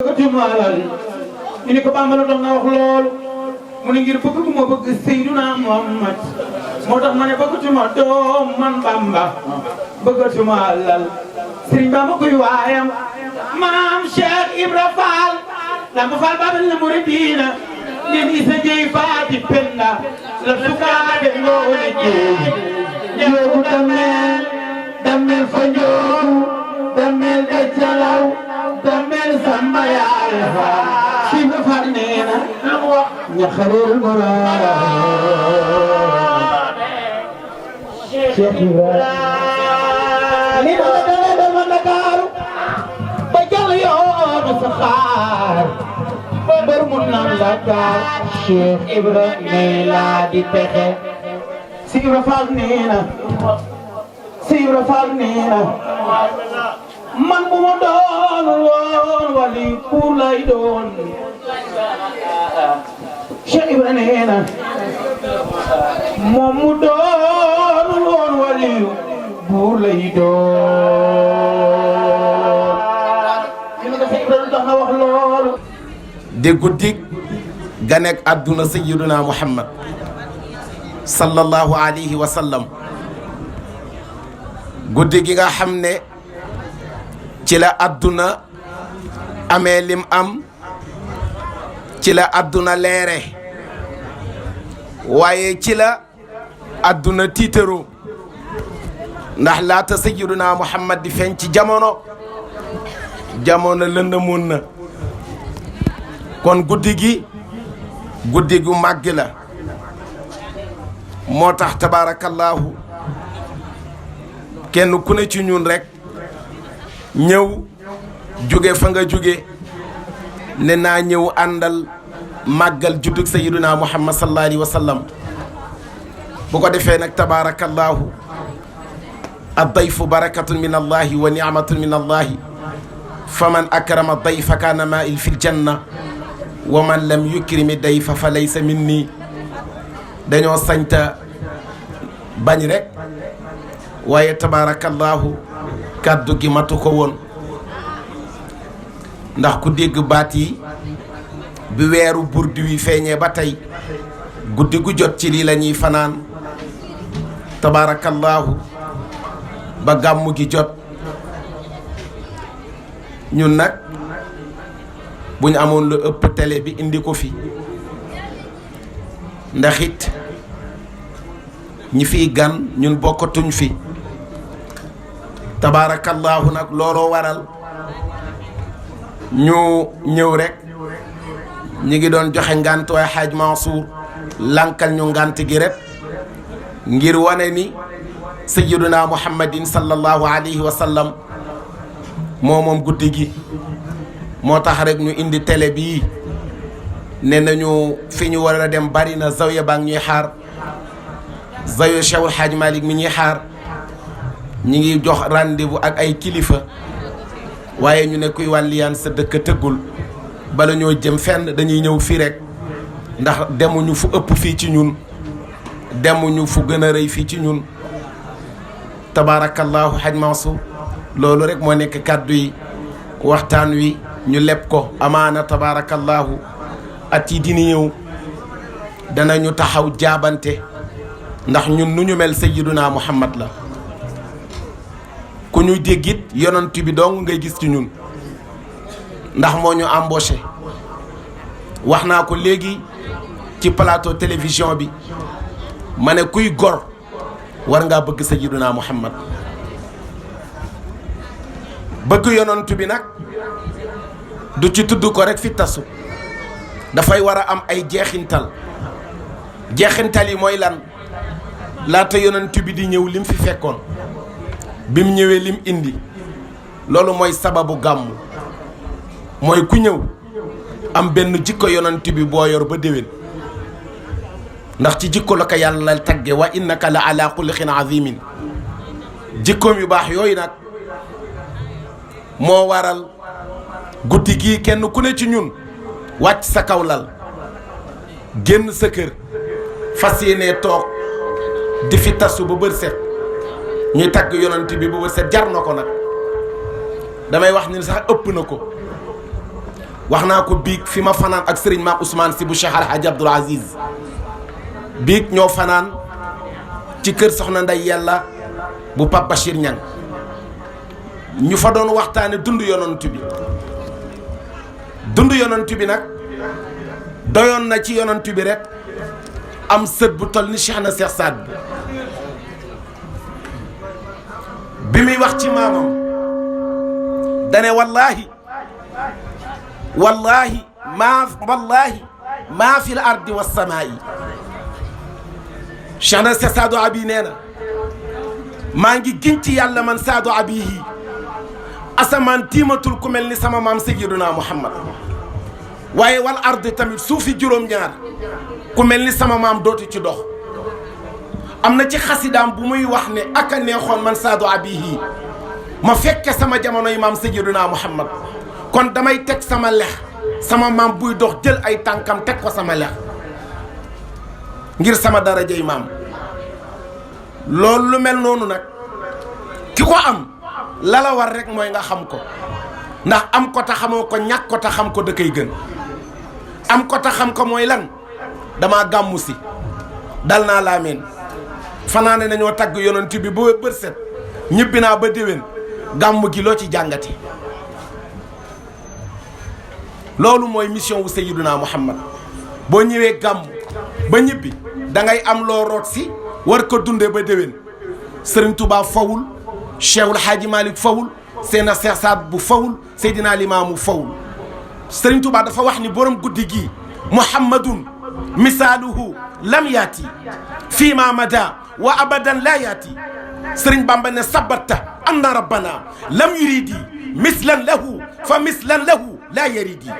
ñu ne ko Bamba la doon nga wax loolu mu ne ngir bëgg gu ma bëgg Seydina Muhammad moo tax ma ne bëggatuma doom man Bamba bëggatuma alal Serigne Bamba koy waayam maam Cheikh Ibra Fall Lamp Fall Babal la Muridina nin isa jey faati penda la sukaade ngoone jeeyi joogu damel fa njoogu damel de calaw damel samba yaay fa si ba far neena ñaxareel moroora Cheikh Ibra li ma la dale dama Ndakaaru ba jàll yoonu saxaar mbër mu naan la gaar Cheikh Ibra nee laa di texe si Ibra Fall neena si Ibra Fall neena man bu ma doon woon wali pour lay doon Cheikh Ibra neena moom mu doon woon wali pour lay doon ñu ne ko Cheikh Ibra tax nga wax loolu di guddik ganek àdduna sayyiduna Muhammad sallallahu alayhi wa sallam guddi gi nga xam ne ci la àdduna amee lim am ci la àdduna leere waaye ci la àdduna tiitaro ndax laata sayyiduna Muhammad di feeñ ci jamono lëndëmoon na kon guddi gi guddi gu màgg la moo tax tabaarakallaahu kenn ku ne ci ñun rek ñëw jóge fa nga jóge ne naa ñëw àndal màggal juddug sayyiduna Muhammad sallallahu alayhi wa sallam bu ko defee nag tabaarakallaahu ad-dayfu barakatun min allahi wa ni'matun min allahi faman akrama ad-dayfa kaana maa'il fil janna wa man lam yukrimi dayfa fa laysa minni dañoo sañta bañ rek waaye tabaarakallaahu kàddu gi matu ko woon ndax ku dégg baat yi bi weeru burdu wi feeñee ba tey guddi gu jot ci lii la ñuy fanaan tabaarakallaahu ba gàmmu gi jot ñun nag bu ñu amoon lu ëpp télé bi indi ko fi ndax it ñi fiy gan ñun bokkatuñ fi tabaarakallaahu nag looloo waral ñu ñëw rek ñi ngi doon joxe ngànt waaye Xaaj Mansour lankal ñu ngànt gi rek ngir wane ni sayyiduna Muhammadin sallallahu alayhi wa sallam moom guddi gi moo tax rek ñu indi télé bii ne nañu fi ñu war a dem bari na zawiya baa ngi ñuy xaar zawiya Cheikhul Hadj Malick mi ñuy xaar ñi ngi jox rendez-vous ak ay kilifa waaye ñu ne kuy wàlliyaan sa dëkk tëggul bala ñoo jëm fenn dañuy ñëw fii rek ndax demuñu fu ëpp fii ci ñun demuñu fu gën a rëy fii ci ñun tabaarakallaahu Hadj Mansour loolu rek moo nekk kàddu yi waxtaan wi ñu leb ko amaana tabaarakallaahu at yi dina ñëw danañu taxaw jaabante ndax ñun nu ñu mel sayyiduna Muhammad la ku ñu déggit yonent bi dong ngay gis ci ñun ndax moo ñu embauché wax naa ko léegi ci plateau télévision bi ma ne kuy gor war ngaa bëgg sayyiduna Muhammad bëgg yonent bi nag du ci tudd ko rek fi tasu dafay war a am ay jeexintal yi mooy lan laata yonent bi di ñëw lim fi fekkoon bi mu ñëwee lim indi loolu mooy sababu gàmmu mooy ku ñëw am benn jikko yonent bi boo yor ba déwén ndax ci jikko la ko yàlla tagge wa innaka la ala xuluqin azimin jikkoom yu baax yooyu nag moo waral guddi gii kenn ku ne ci ñun wàcc sa kaw lal génn sa kër fas yéenee toog di fi tasu ba bër set ñuy tagg yonent bi ba bër set jar na ko nag damay wax ni sax ëpp na ko wax naa ko biig fi ma fanaan ak sëriñ Maam Ousmane si bu Cheikh Alhaji Abdoul Aziz biig ñoo fanaan ci kër soxna Nday Yàlla bu Pape Bachir Niang ñu fa doon waxtaane dund yonent bi nag doyoon na ci yonent bi rek am sët bu toll ni Cheikh na Cheikh Saad bi muy wax ci maamam dane wallahi maa fi l ardi wa samaa'i Cheikh na Cheikh Saadu Abi nee na maa ngi giñ ci yàlla man Saadu Abihi asamaan tiimatul ku mel ni sama maam Sayyiduna Muhammad waaye wal ardi tamit suufi juróom-ñaar ku mel ni sama maam dootu ci dox am na ci xasidaam bu muy wax ne ak a neexoon man Saadu Abihi ma fekke sama jamonoy maam Sayyiduna Muhammad kon damay teg sama lex sama maam buy dox jël ay tànkam teg ko sama lex ngir sama darajay maam loolu lu mel noonu nag ki ko am lala war rek mooy nga xam ko ndax am ko ta xamoo ko ñàkk ko ta xam ko da koy gën am ko ta xam ko mooy lan damaa gàmmu si dal naa laameen fanaane nañoo tagg yonent bi ba bët set ñibbi naa ba déwén gàmmu gi loo ci jàngati loolu mooy mission wu Sayyiduna Muhammad boo ñëwee gàmm ba ñibbi da ngay am loo root si war ko dundee ba déwén Serigne Touba fawul Cheikhul Hadji Malick fawul Seydina Cheikh Saad bu fawul Seydina Limaamu fawul Serigne Touba dafa wax ni borom guddi gii Muhammadun misaaluhu lam yaati fii ma mada wa abadan la yaati Serigne Bamba ne sabatta anna rabbana lam yuridi mislan lahu fa mislan lahu la yaridi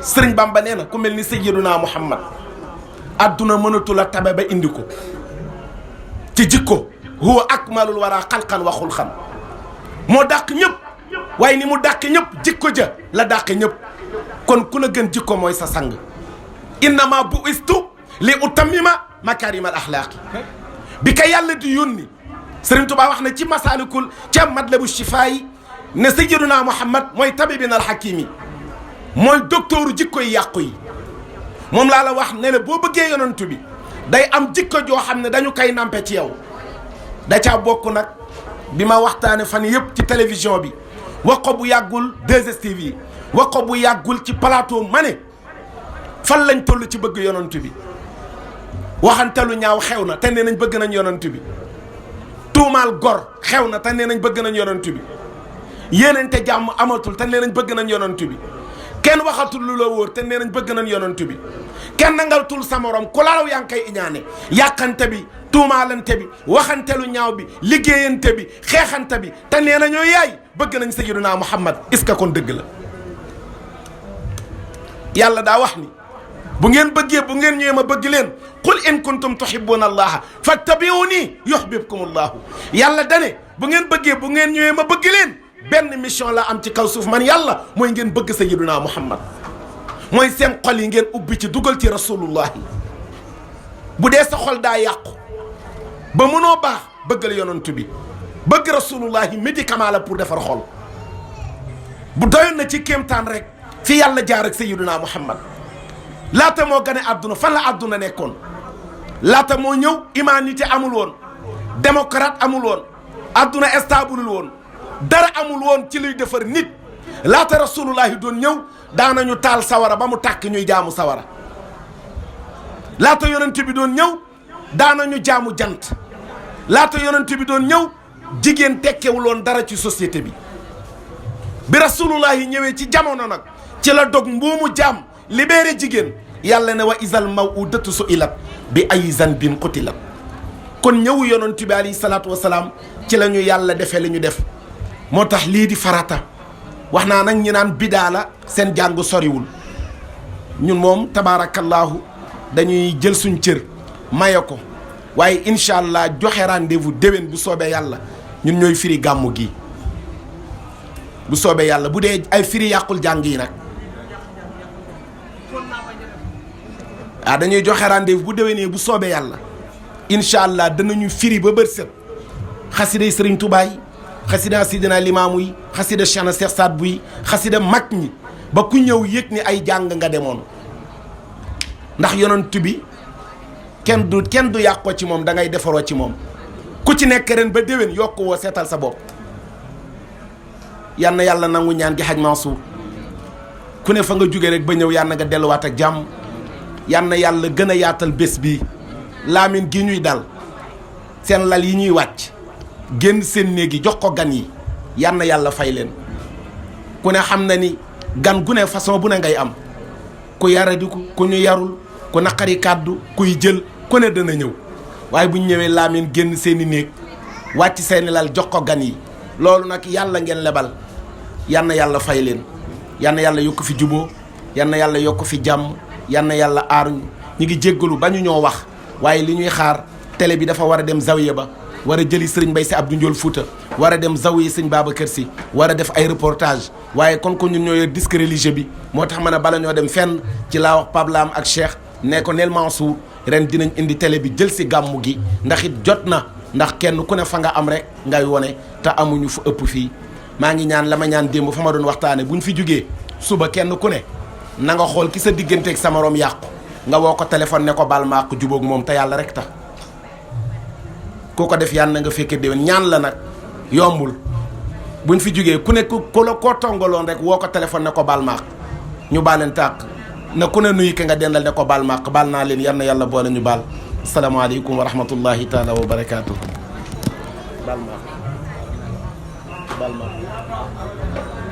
Serigne Bamba nee na ku mel ni Sayyiduna Muhammad adduna mënatu la tabe ba indi ko ci jikko huwa akmalul wara xalqan wa xulqan moo dàq ñëpp waaye ni mu dàq ñëpp jikko ja la dàq ñëpp kon ku la gën jikko mooy sa sang innama bu'istu li utammima makarimal axlaaqi bi ka yàlla di yónni Sëriñ Tuubaa wax na ci masaalikul ca matlabu shifaa yi ne Sayyiduna Muhammad mooy tabibin alxakimi mooy docteuru jikko yi yàqu yi moom laa la wax ne la boo bëggee yonantu bi day am jikko joo xam ne dañu koy nampe ci yow da caa bokk nag bi ma waxtaane fan yëpp ci télévision bi wax ko bu yàggul 2STV yi wax ko bu yàggul ci plateau ma ne fan lañ toll ci bëgg yonantu bi waxantelu ñaaw xew na te nee nañ bëgg nañ yonantu bi tuumaal gor xew na te nee nañ bëgg nañ yonantu bi yéenente jàmm amatul te nee nañ bëgg nañ yonantu bi kenn waxatul lu la wóor te nee nañ bëgg nañ yonantu bi kenn nangaltul sa morom ku laalaw yaa ngi koy iñaane yàqante bi tuumaalante bi waxantelu ñaaw bi liggéeyante bi xeexante bi te nee nañoo yaay bëgg nañ Sayyiduna Muhammad est-ce que kon dëgg la yàlla daa wax ni bu ngeen bëggee bu ngeen ñëwee ma bëgg leen qul in kuntum tuhibbuna allaha fattabi'uni yuhbibkum allahu yàlla dane bu ngeen bëggee bu ngeen ñëwee ma bëgg leen benn mission la am ci kaw suuf man yàlla mooy ngeen bëgg Sayyiduna Muhammad mooy seen xol yi ngeen ubbi ci dugal ci rasulullahi bu dee sa xol daa yàqu ba mënoo baax bëggal yonantu bi bëgg rasulullahi médicament la pour defar xol bu doyoon na ci kéemtaan rek fi yàlla jaar ak Sayyiduna Muhammad laata moo gane àdduna fan la àdduna nekkoon laata moo ñëw humanité amul woon démocrate amul woon àdduna stable woon dara amul woon ci luy defar nit laata rasulullahi doon ñëw daanañu taal sawara ba mu tàkk ñuy jaamu sawara laata yonent bi doon ñëw daanañu jaamu jant laata yonent bi doon ñëw jigéen tekkewuloon dara ci société bi bi rasulullahi ñëwee ci jamono nag ci la dog mbuumu jaam libéré jigéen yàlla ne wa isal mawudatu su'ilat bi ay zanbin qutilat kon ñëwu yonent bi alayhi salaatu wasalaam ci la ñu yàlla defee li ñu def moo tax lii di farata wax naa nag ñi naan bidaa la seen jàng soriwul ñun moom tabaarakallaahu dañuy jël suñ cër maye ko waaye incha allah joxe rendez-vous déwén bu soobee yàlla ñun ñooy firi gàmmu gi bu soobee yàlla bu dee ay firi yàqul jàng yi nag dañuy joxe rendez-vous bu déwénee bu soobee yàlla incha allah danañu firi ba bët set xasiday Sëriñ Tuubaa yi xasida Sidina Limaamu yi xasida Cheikh na Cheikh Saad bu yi xasida mag ñi ba ku ñëw yëg ni ay jàng nga demoon ndax yonent bi kenn du yàqoo ci moom da ngay defaroo ci moom ku ci nekk ren ba déwén yokku woo seetal sa bopp yal na yàlla nangu ñaan gi Haj Mansour ku ne fa nga jóge rek ba ñëw yal na nga delluwaat ak jàmm yal na yàlla gën a yaatal bés bi laamin gi ñuy dal seen lal yi ñuy wàcc génn seen néeg yi jox ko gan yi yal na yàlla fay leen ku ne xam na ni gan gu ne façon bu ne ngay am ku yaradiku ku ñu yarul ku naqari kàddu kuy jël ku ne dana ñëw waaye bu ñu ñëwee laamin génn seeni néeg wàcc seeni lal jox ko gan yi loolu nag yàlla ngeen lebal yal na yàlla fay leen yal na yàlla yokk fi juboo yal na yàlla yokk fi jàmm yal na yàlla aaruñu ñu ngi jéggalu ba ñu ñoo wax waaye li ñuy xaar télé bi dafa war a dem zawiya ba war a jëli sëriñ Mbay Si Abdou Ndiol Fouta war a dem zawiya sëñ Babacar Si war a def ay reportage waaye kon ko ñun ñoo yor disque religieux bi moo tax ma ne bala ñoo dem fenn ci laa wax Pablam ak Cheikh ne ko neel Mansour ren dinañ indi télé bi jël si gàmmu gi ndax it jot na ndax kenn ku ne fa nga am rek ngay wone te amuñu fu ëpp fii maa ngi ñaan la ma ñaan démb fa ma doon waxtaane buñ fi jugee suba kenn ku ne na nga xool ki sa digganteeg sa morom yàqu nga woo ko téléphone ne ko baal ma àq jubóog moom te yàlla rek tax ku ko def yàlla na nga fekkee déwén ñaan la nag yombul buñ fi jugee ku ne ku la koo tongaloon rek woo ko téléphone ne ko baal ma àq ñu baaleen tàq na ku ne nuyu ki nga dendal ne ko baal ma àq baal naa leen yal na yàlla boole ñu baal asalaamaaleykum wa rahmatullahi taala wa barakaatu. baal ma àq baal ma àq